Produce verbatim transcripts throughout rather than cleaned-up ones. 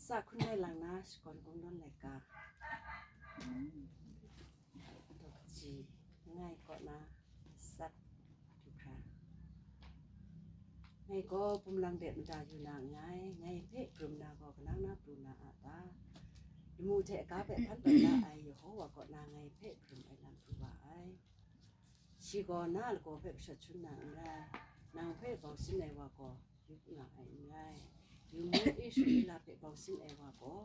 Sa hkun ai lang na shakawn kungdawn laika. Daw kaji, ngai kaw na sat du hkra. Ngai gaw bumlang de mada yu na nngai, ngai hpe karum na gaw kanang na pru na a ta? Lamu hte ga hpe hpan tawn da ai Yehova kaw na ngai hpe karum ai lam pru wa ai. Shi gaw na a lagaw hpe kashawt shangun na n rai, nang hpe bau sin ai wa gaw yup nga ai n rai. Yu mu, Israela hpe bau sin ai wa gaw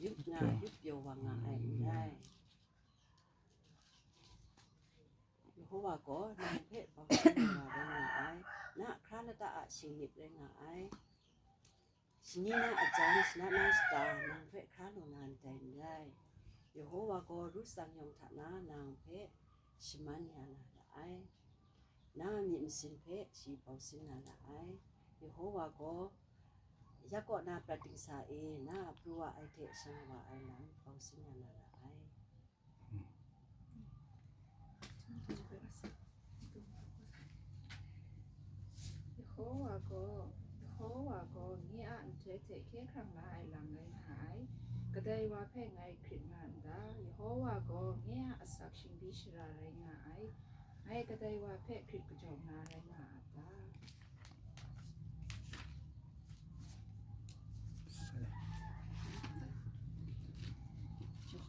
yup nga, yup pyaw wa nga ai n rai. Yehova gaw nang hpe bau sin ai wa rai nga ai, na hkra lata a shingnip rai nga ai. Shani na a jan, shana na shata nang hpe hkra lu na ndai n rai. Yehova gaw ru tsang yawng hta na nang hpe shaman ya na ra ai. Na a myi masin hpe shi bau sin na ra ai. Yehova gaw, Yakob na prat dingsa e, na a pru wa ai hte shang wa ai lam bau sin ya na ra ai. Yehova gaw, Yehova gaw nye a nhtoi hte hkye hkrang la ai lam rai nga ai. Kadai wa hpe ngai hkrit nga n ta? Yehova gaw nye a asak shingbyi shara rai nga ai. Ngai kadai wa hpe hkrit kajawng na rai nga a ta?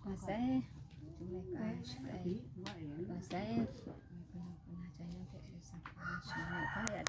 Masai, masai, masai.